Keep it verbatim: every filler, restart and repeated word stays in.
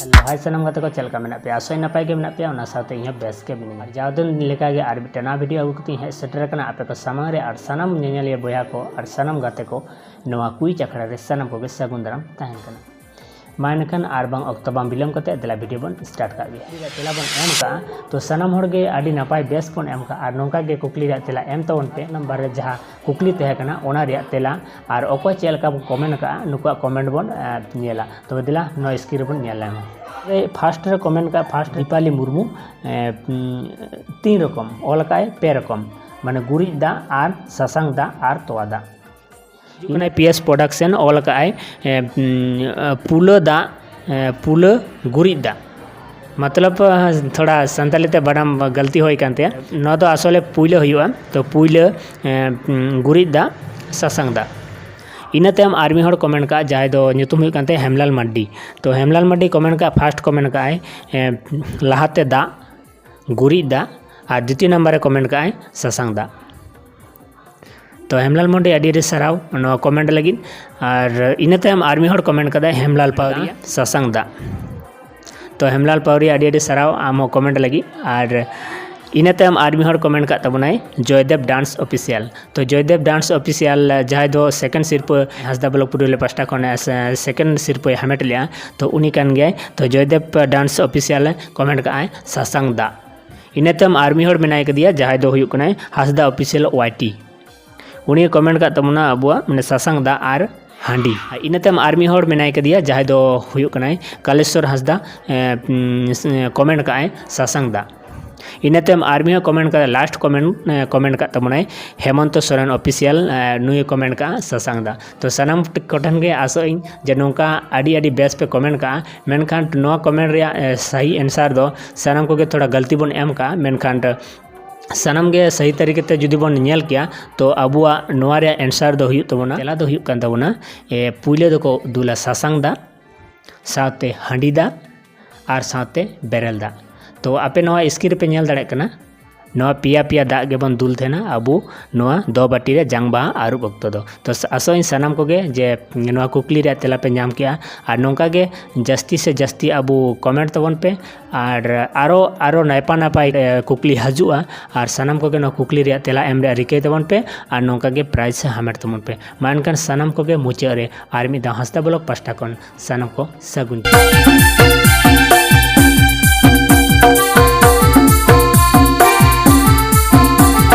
Hello, ᱦᱟᱭ ᱥᱟᱱᱟᱢ ᱜᱟᱛᱮ ᱠᱚ, ᱪᱮᱫ ᱞᱮᱠᱟ ᱢᱮᱱᱟᱜ ᱯᱮᱭᱟ? ᱟᱥᱚᱜ ᱟᱹᱧ ᱱᱟᱯᱟᱭ ᱜᱮ ᱢᱮᱱᱟᱜ ᱯᱮᱭᱟ, ᱚᱱᱟ ᱥᱟᱶᱛᱮ ᱤᱧ ᱦᱚᱸ ᱵᱮᱥ ᱜᱮ ᱢᱤᱱᱟᱹᱧᱟ᱾ ᱟᱨ ᱡᱟᱣ ᱫᱤᱱ ᱞᱮᱠᱟᱜᱮ ᱟᱨ ᱢᱤᱫᱴᱟᱝ ᱱᱟᱣᱟ ᱵᱷᱤᱰᱤᱭᱳ ᱟᱹᱜᱩ ᱠᱟᱛᱮ ᱤᱧ ᱦᱮᱡ ᱥᱮᱴᱮᱨ ᱟᱠᱟᱱᱟ ᱟᱯᱮ ᱠᱚ ᱥᱟᱢᱟᱝ ᱨᱮ᱾ ᱟᱨ ᱥᱟᱱᱟᱢ ᱧᱮᱧᱮᱞᱤᱭᱟᱹ ᱵᱚᱭᱦᱟ ᱠᱚ ᱟᱨ ᱥᱟᱱᱟᱢ ᱜᱟᱛᱮ ᱠᱚ ᱱᱚᱣᱟ ᱠᱩᱭᱤᱡᱽ ᱟᱠᱷᱲᱟ ᱨᱮ ᱥᱟᱱᱟᱢ ᱠᱚᱜᱮ ᱥᱟᱹᱜᱩᱱ ᱫᱟᱨᱟᱢ ᱛᱟᱦᱮᱱ ᱠᱟᱱᱟ᱾ ᱢᱟ ᱮᱱᱠᱷᱟᱱ ᱟᱨ ᱵᱟᱝ ᱚᱠᱛᱚ ᱵᱟᱝ ᱵᱤᱞᱚᱢ ᱠᱟᱛᱮ ᱫᱮᱞᱟ ᱵᱷᱤᱰᱤᱭᱳ ᱵᱚᱱ ᱥᱴᱟᱨᱴ ᱠᱟᱜ ᱜᱮ᱾ ᱛᱮᱞᱟ ᱵᱚᱱ ᱮᱢ ᱠᱟᱜᱼᱟ, ᱛᱚ ᱥᱟᱱᱟᱢ ᱦᱚᱲ ᱜᱮ ᱟᱹᱰᱤ ᱱᱟᱯᱟᱭ ᱵᱮᱥ ᱵᱚᱱ ᱮᱢ ᱠᱟᱜᱼᱟ᱾ ᱟᱨ ᱱᱚᱝᱠᱟ ᱜᱮ ᱠᱩᱠᱞᱤ ᱨᱮᱭᱟᱜ ᱛᱮᱞᱟ ᱮᱢ ᱛᱟᱵᱚᱱ ᱯᱮ᱾ ᱱᱟᱢᱵᱟᱨ ᱨᱮ ᱡᱟᱦᱟᱸ ᱠᱩᱠᱞᱤ ᱛᱟᱦᱮᱸ ᱠᱟᱱᱟ, ᱚᱱᱟ ᱨᱮᱭᱟᱜ ᱛᱮᱞᱟ ᱟᱨ ᱚᱠᱚᱭ ᱪᱮᱫ ᱞᱮᱠᱟ ᱠᱚ ᱠᱚᱢᱮᱱᱴ ᱟᱠᱟᱫᱼᱟ, ᱱᱩᱠᱩᱣᱟᱜ ᱠᱚᱢᱮᱱᱴ ᱵᱚᱱ, ᱮ, ᱧᱮᱞᱟ᱾ ᱛᱚᱵᱮ ᱫᱮᱞᱟ, ᱱᱚᱣᱟ ᱥᱠᱨᱤᱱ ᱨᱮᱵᱚᱱ ᱧᱮᱞ ᱧᱟᱢᱟ᱾ ᱯᱷᱟᱥᱴ ᱨᱮ ᱠᱚᱢᱮᱱᱴ ᱟᱠᱟᱫᱼᱟ, ᱯᱷᱟᱥᱴ ᱫᱤᱯᱟᱞᱤ ᱢᱩᱨᱢᱩ, ᱮ, ᱩᱢ, ᱛᱤᱱ ᱨᱚᱠᱚᱢ ᱚᱞ ᱟᱠᱟᱫᱼᱟᱭ, ᱯᱮ ᱨᱚᱠᱚᱢ, ᱢᱟᱱᱮ ᱜᱩᱨᱤᱡ ᱫᱟᱜ ᱟᱨ ᱥᱟᱥᱟᱝ ᱫᱟᱜ ᱟᱨ ᱛᱚᱣᱟ ᱫᱟᱜ᱾ ᱦᱩᱭᱩᱜ ᱠᱟᱱᱟᱭ ᱯᱤ ᱮᱥ ᱯᱨᱚᱰᱟᱠᱥᱚᱱ, ᱚᱞ ᱟᱠᱟᱫᱼᱟᱭ, ᱮ, ᱩᱢ, ᱯᱩᱞᱟᱹ ᱫᱟᱜ, ᱮ, ᱯᱩᱞᱟᱹ ᱜᱩᱨᱤᱡ ᱫᱟᱜ᱾ ᱢᱚᱛᱞᱚᱵ, ᱛᱷᱚᱲᱟ ᱥᱟᱱᱛᱟᱞᱤ ᱛᱮ ᱵᱟᱰᱟᱢ ᱜᱟᱞᱛᱤ ᱦᱩᱭ ᱟᱠᱟᱱ ᱛᱟᱭᱟ᱾ ᱱᱚᱣᱟ ᱫᱚ ᱟᱥᱚᱞᱮ ᱯᱩᱭᱞᱟᱹ ᱦᱩᱭᱩᱜᱼᱟ᱾ ᱛᱚ ᱯᱩᱭᱞᱟᱹ, ᱮ, ᱩᱢ, ᱜᱩᱨᱤᱡ ᱫᱟᱜ, ᱥᱟᱥᱟᱝ ᱫᱟᱜ᱾ ᱤᱱᱟᱹ ᱛᱟᱭᱚᱢ ᱟᱨ ᱢᱤᱫ ᱦᱚᱲ ᱠᱚᱢᱮᱱᱴ ᱠᱟᱜᱼᱟ, ᱡᱟᱦᱟᱸᱭ ᱫᱚ ᱧᱩᱛᱩᱢ ᱦᱩᱭᱩᱜ ᱠᱟᱱ ᱛᱟᱭᱟ ᱦᱮᱢᱞᱟᱞ ᱢᱟᱨᱰᱤ᱾ ᱛᱚ ᱦᱮᱢᱞᱟᱞ ᱢᱟᱨᱰᱤ ᱠᱚᱢᱮᱱᱴ ᱠᱟᱜᱼᱟ, ᱯᱷᱟᱥᱴ ᱠᱚᱢᱮᱱᱴ ᱠᱟᱜᱼᱟᱭ, ᱮ, ᱞᱟᱦᱟᱛᱮ ᱫᱟᱜ, ᱜᱩᱨᱤᱡ ᱫᱟᱜ, ᱟᱨ ᱫᱤᱛᱤᱭᱚ ᱱᱟᱢᱵᱟᱨ ᱨᱮ ᱠᱚᱢᱮᱱᱴ ᱠᱟᱜᱼᱟᱭ ᱥᱟᱥᱟᱝ ᱫᱟᱜ᱾ ᱛᱚ ᱦᱮᱢᱞᱟᱞ ᱢᱟᱨᱰᱤ, ᱟᱹᱰᱤ ᱟᱹᱰᱤ ᱥᱟᱨᱦᱟᱣ ᱱᱚᱣᱟ ᱠᱚᱢᱮᱱᱴ ᱞᱟᱹᱜᱤᱫ᱾ ᱟᱨ ᱤᱱᱟᱹ ᱛᱟᱭᱚᱢ ᱟᱨ ᱢᱤᱫ ᱦᱚᱲ ᱠᱚᱢᱮᱱᱴ ᱠᱟᱫᱟᱭ, ᱦᱮᱢᱞᱟᱞ ᱯᱟᱣᱨᱤᱭᱟ, ᱥᱟᱥᱟᱝ ᱫᱟᱜ᱾ ᱛᱚ ᱦᱮᱢᱞᱟᱞ ᱯᱟᱣᱨᱤᱭᱟ, ᱟᱹᱰᱤ ᱟᱹᱰᱤ ᱥᱟᱨᱦᱟᱣ ᱟᱢ ᱦᱚᱸ ᱠᱚᱢᱮᱱᱴ ᱞᱟᱹᱜᱤᱫ᱾ ᱟᱨ ᱤᱱᱟᱹ ᱛᱟᱭᱚᱢ ᱟᱨ ᱢᱤᱫ ᱦᱚᱲ ᱠᱚᱢᱮᱱᱴ ᱠᱟᱜ ᱛᱟᱵᱚᱱᱟᱭ ᱡᱚᱭᱫᱮᱵ ᱰᱟᱱᱥ ᱚᱯᱷᱤᱥᱤᱭᱟᱞ᱾ ᱛᱚ ᱡᱚᱭᱫᱮᱵ ᱰᱟᱱᱥ ᱚᱯᱷᱤᱥᱤᱭᱟᱞ, ᱡᱟᱦᱟᱸᱭ ᱫᱚ ᱥᱮᱠᱮᱱᱰ ᱥᱤᱨᱯᱟᱹ ᱦᱟᱸᱥᱫᱟ ᱵᱞᱚᱠ ᱯᱩᱨᱩᱞᱤᱭᱟᱹ ᱯᱟᱥᱴᱟ ᱠᱷᱚᱱ, ᱮ, ᱥᱮ-, ᱥᱮᱠᱮᱱᱰ ᱥᱤᱨᱯᱟᱹᱭ ᱦᱟᱢᱮᱴ ᱞᱮᱜᱼᱟ, ᱛᱚ ᱩᱱᱤ ᱠᱟᱱ ᱜᱮᱭᱟᱭ᱾ ᱛᱚ ᱡᱚᱭᱫᱮᱵ ᱰᱟᱱᱥ ᱚᱯᱷᱤᱥᱤᱭᱟᱞ ᱠᱚᱢᱮᱱᱴ ᱠᱟᱜᱼᱟᱭ ᱥᱟᱥᱟᱝ ᱫᱟᱜ᱾ ᱤᱱᱟᱹ ᱛᱟᱭᱚᱢ ᱟᱨ ᱢᱤᱫ ᱦᱚᱲ ᱢᱮᱱᱟᱭ ᱠᱟᱫᱮᱭᱟ, ᱡᱟᱦᱟᱸᱭ ᱫᱚ ᱦᱩᱭᱩᱜ ᱠᱟᱱᱟᱭ ᱦᱟᱸᱥᱫᱟ ᱚᱯᱷᱤᱥᱤᱭᱟᱞ ᱳᱣᱟᱭ ᱴᱤ᱾ ᱩᱱᱤ ᱠᱚᱢᱮᱱᱴ ᱠᱟᱜ ᱛᱟᱵᱚᱱᱟ ᱟᱵᱚᱣᱟᱜ, ᱢᱟᱱᱮ, ᱥᱟᱥᱟᱝ ᱫᱟᱜ ᱟᱨ ᱦᱟᱺᱰᱤ᱾ ᱤᱱᱟᱹ ᱛᱟᱭᱚᱢ ᱟᱨ ᱢᱤᱫ ᱦᱚᱲ ᱢᱮᱱᱟᱭ ᱠᱟᱫᱮᱭᱟ, ᱡᱟᱦᱟᱸᱭ ᱫᱚ ᱦᱩᱭᱩᱜ ᱠᱟᱱᱟᱭ ᱠᱟᱞᱮᱥᱣᱚᱨ ᱦᱟᱸᱥᱫᱟ, ᱮ, ᱩᱢ, ᱠᱚᱢᱮᱱᱴ ᱠᱟᱜᱼᱟᱭ ᱥᱟᱥᱟᱝ ᱫᱟᱜ᱾ ᱤᱱᱟᱹ ᱛᱟᱭᱚᱢ ᱟᱨ ᱢᱤᱫ ᱦᱚᱲ ᱠᱚᱢᱮᱱᱴ ᱠᱟᱜᱼᱟ, ᱞᱟᱥᱴ ᱠᱚᱢᱮᱱᱴ, ᱮ, ᱠᱚᱢᱮᱱᱴ ᱠᱟᱜ ᱛᱟᱵᱚᱱᱟᱭ ᱦᱮᱢᱚᱱᱛᱚ ᱥᱚᱨᱮᱱ ᱚᱯᱷᱤᱥᱤᱭᱟᱞ, ᱮ, ᱱᱩᱭᱮ ᱠᱚᱢᱮᱱᱴ ᱠᱟᱜᱼᱟ ᱥᱟᱥᱟᱝ ᱫᱟᱜ᱾ ᱛᱚ ᱥᱟᱱᱟᱢ ᱠᱚᱴᱷᱮᱱ ᱜᱮ ᱟᱥᱚᱜ ᱟᱹᱧ ᱡᱮ ᱱᱚᱝᱠᱟ ᱟᱹᱰᱤ ᱟᱹᱰᱤ ᱵᱮᱥ ᱯᱮ ᱠᱚᱢᱮᱱᱴ ᱠᱟᱜᱼᱟ, ᱢᱮᱱᱠᱷᱟᱱ ᱱᱚᱣᱟ ᱠᱚᱢᱮᱱᱴ ᱨᱮᱭᱟᱜ, ᱮ, ᱥᱟᱹᱦᱤ ᱮᱱᱥᱟᱨ ᱫᱚ ᱥᱟᱱᱟᱢ ᱠᱚᱜᱮ ᱛᱷᱚᱲᱟ ᱜᱟᱹᱞᱛᱤ ᱵᱚᱱ ᱮᱢ ᱠᱟᱜᱼᱟ, ᱢᱮᱱᱠᱷᱟᱱ ᱥᱟᱱᱟᱢ ᱜᱮ ᱥᱟᱹᱦᱤ ᱛᱟᱹᱨᱤᱠᱟ ᱛᱮ ᱡᱩᱫᱤ ᱵᱚᱱ ᱧᱮᱞ ᱠᱮᱭᱟ, ᱛᱚ ᱟᱵᱚᱣᱟᱜ ᱱᱚᱣᱟ ᱨᱮᱭᱟᱜ ᱮᱱᱥᱟᱨ ᱫᱚ ᱦᱩᱭᱩᱜ ᱛᱟᱵᱚᱱᱟ, ᱛᱮᱞᱟ ᱫᱚ ᱦᱩᱭᱩᱜ ᱠᱟᱱ ᱛᱟᱵᱚᱱᱟ, ᱮ, ᱯᱩᱭᱞᱟᱹ ᱫᱚᱠᱚ ᱫᱩᱞᱟ ᱥᱟᱥᱟᱝ ᱫᱟᱜ, ᱥᱟᱶᱛᱮ ᱦᱟᱺᱰᱤ ᱫᱟᱜ, ᱟᱨ ᱥᱟᱶᱛᱮ ᱵᱮᱨᱮᱞ ᱫᱟᱜ᱾ ᱛᱚ ᱟᱯᱮ ᱱᱚᱣᱟ ᱥᱠᱨᱤᱱ ᱨᱮᱯᱮ ᱧᱮᱞ ᱫᱟᱲᱮᱭᱟᱜ ᱠᱟᱱᱟ, ᱱᱚᱣᱟ ᱯᱮᱭᱟ ᱯᱮᱭᱟ ᱫᱟᱜ ᱜᱮᱵᱚᱱ ᱫᱩᱞ ᱛᱟᱦᱮᱱᱟ ᱟᱵᱚ ᱱᱚᱣᱟ ᱫᱚ ᱵᱟᱹᱴᱤ ᱨᱮ ᱡᱟᱝ ᱵᱟᱦᱟ ᱟᱹᱨᱩᱵ ᱚᱠᱛᱚ ᱫᱚ᱾ ᱛᱚ ᱟᱥᱚᱜ ᱟᱹᱧ ᱥᱟᱱᱟᱢ ᱠᱚᱜᱮ ᱡᱮ ᱱᱚᱣᱟ ᱠᱩᱠᱞᱤ ᱨᱮᱭᱟᱜ ᱛᱮᱞᱟ ᱯᱮ ᱧᱟᱢ ᱠᱮᱜᱼᱟ, ᱟᱨ ᱱᱚᱝᱠᱟ ᱜᱮ ᱡᱟᱹᱥᱛᱤ ᱥᱮ ᱡᱟᱹᱥᱛᱤ ᱟᱵᱚ comment ᱛᱟᱵᱚᱱ ᱯᱮ, ᱟᱨ ᱟᱨᱚ ᱟᱨᱚ ᱱᱟᱭᱯᱟ ᱱᱟᱯᱟᱭ ᱮ, ᱠᱩᱠᱞᱤ ᱦᱤᱡᱩᱜᱼᱟ, ᱟᱨ ᱥᱟᱱᱟᱢ ᱠᱚᱜᱮ ᱱᱚᱣᱟ ᱠᱩᱠᱞᱤ ᱨᱮᱭᱟᱜ ᱛᱮᱞᱟ ᱮᱢ ᱨᱮᱭᱟᱜ ᱨᱤᱠᱟᱹᱭ ᱛᱟᱵᱚᱱ ᱯᱮ, ᱟᱨ ᱱᱚᱝᱠᱟ ᱜᱮ prize ᱦᱟᱢᱮᱴ ᱛᱟᱵᱚᱱ ᱯᱮ᱾ ᱢᱟ ᱮᱱᱠᱷᱟᱱ ᱥᱟᱱᱟᱢ ᱠᱚᱜᱮ ᱢᱩᱪᱟᱹᱫ ᱨᱮ ᱟᱨ ᱢᱤᱫ ᱫᱷᱟᱣ ᱦᱟᱸᱥᱫᱟ vlog ᱯᱟᱦᱴᱟ ᱠᱷᱚᱱ ᱥᱟᱱᱟᱢ ᱠᱚ ᱥᱟᱹᱜᱩᱱ ᱡᱚᱦᱟᱨ᱾